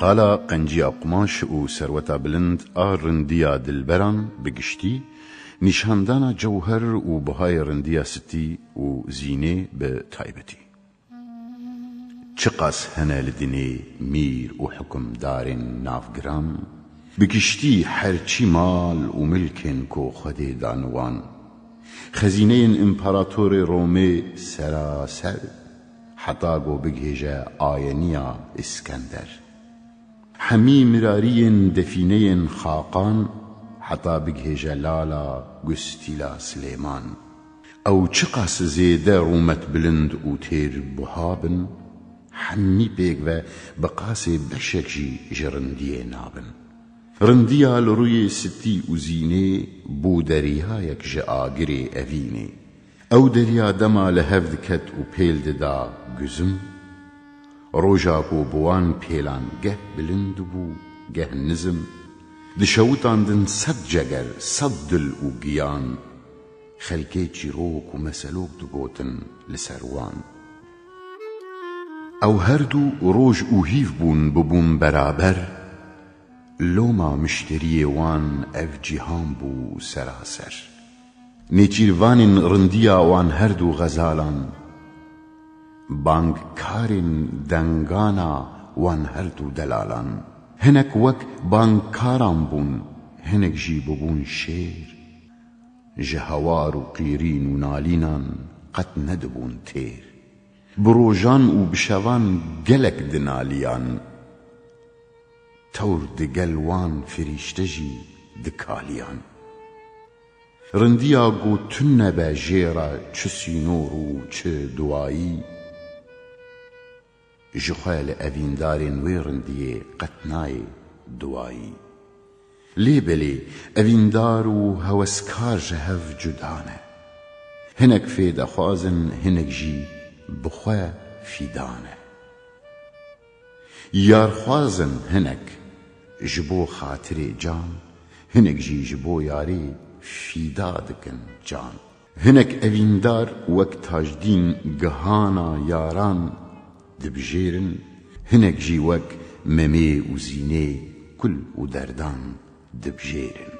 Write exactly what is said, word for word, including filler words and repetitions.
Qala qenciya qumaş û serweta bilind a rindiya dilberan bi giştî, nîşandana cewher û buhayê rindiya sitî û zînê bi taybetî. Çiqas hene li dinê mîr û hukimdarên navgiran, bi giştî her çî mal û milkên ku Xwedê daniwan. Xezîneyên împaratorê Romê seraser, heta ku bigihêje ayeniya Îskender. Hemî mirariyên defîneyên xaqan, heta bigihêje lala gustîla Silêman. Ew çiqas zêde rûmetbilind û têr buha bin, hemî pêk ve bi qasê beşek jî ji rindiyê nabin. Rindiya li rûyê sitî û zînê bû deryayek ji agirê evînê. Ew derya dema li hev diket û pêl dida guzim, roja ku bi wan pêlan geh bilind bû, geh nizim, dişewitandin sed ceger, sed dil û giyan, xelkê çîrok û meselok digotin li ser wan. Ew her du roj û hîv bûn, bibûn beraber, loma mişteriyê wan ev cîhan bû seraser. Nêçîrvanên rindiya wan her du xezalan, bangkarên dengana wan her du delalan. Hinek wek bangkaran bûn, hinek jî bibûn şêr. Ji hewar û qîrîn û nalînan qet nedibûn têr. Bi rojan û bi şevan gelek dinaliyan. Tewr digel wan firîşte jî dikaliyan. Rindiya ku tune be jê re çi sînor û çi duwayî, ji xwe li evîndarên wê rindiyê qet nayê duwayî. Lê belê evîndar û heweskar ji hev cuda ne. Hinek fêdexwaz in, hinek jî bi xwe fîda ne. Yarxwaz in hinek ji bo xatirê can, hinek jî ji bo yarê fîda dikin can. Hinek evîndar wek Tajdîn gihana yaran dibijêrin, hinek jî wek Memê û Zînê kul û derdan dibijêrin.